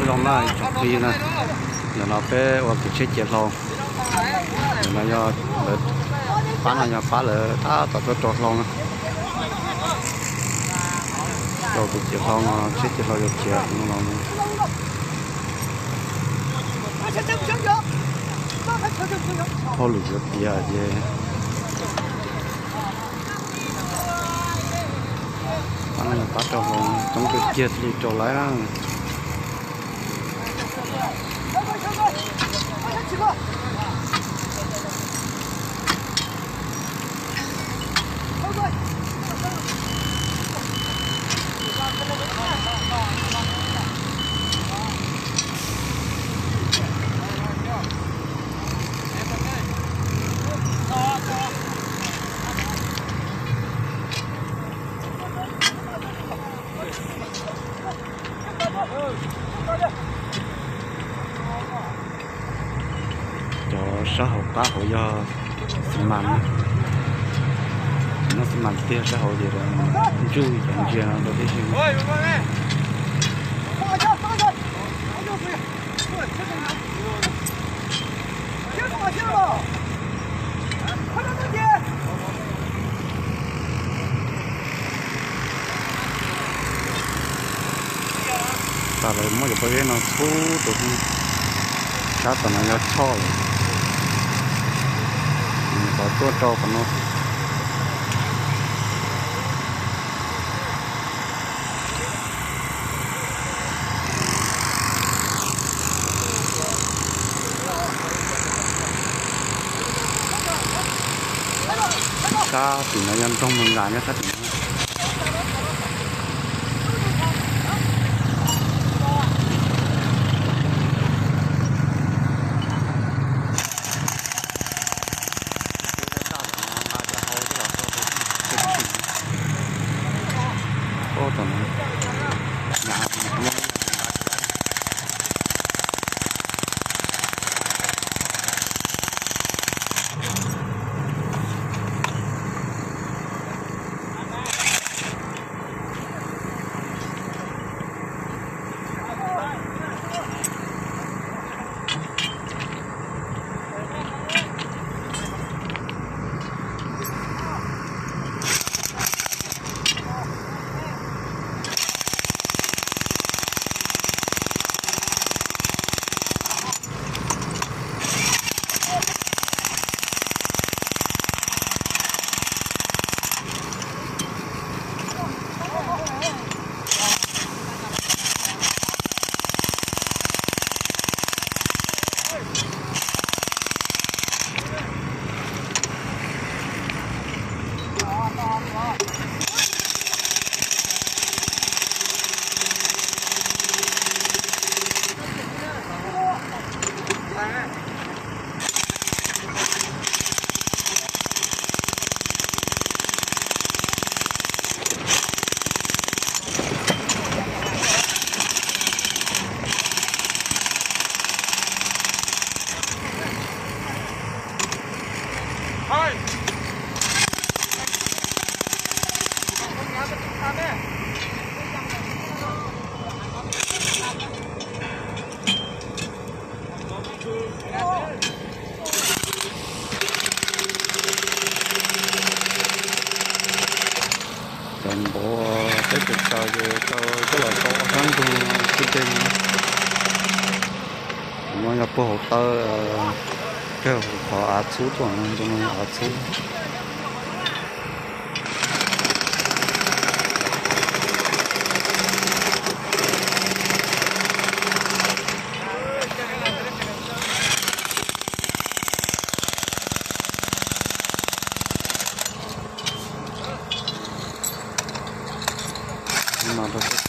Zoo na tsoom phooj ywg na, ntawm no peb ua kev tsheb cia hlau. Ntawm no yog lawv pab no yog pab lawv tab tom tuaj rau hlau na. Rau kev cia hlau no, tsheb cia hlau yog cia no no. Hauj lwm yuav tiav ces pab no yog pab rau hlau, coob kawg kiag thiaj li rau lawv na. Cov sab hauv qab hauv yog xi mas, noj xi mas tiag, sab hauv ces ntswj cov ntsia no rau tib si. Tas lawv muab cov pob zeb no txhub rau, sab tom no yog tshoj lawm, qhov tuaj rau qhov no. Sab tim no yog nroog Mws Nkas nyob sab tim no. Cov npov teb chaws tsaws ces tsaws coj los tso ob sab ntug xwb dej. Tus no yog puag hauv taw, kawg hauv qhov av txhub tuaj, tus no av txhub. No rau peb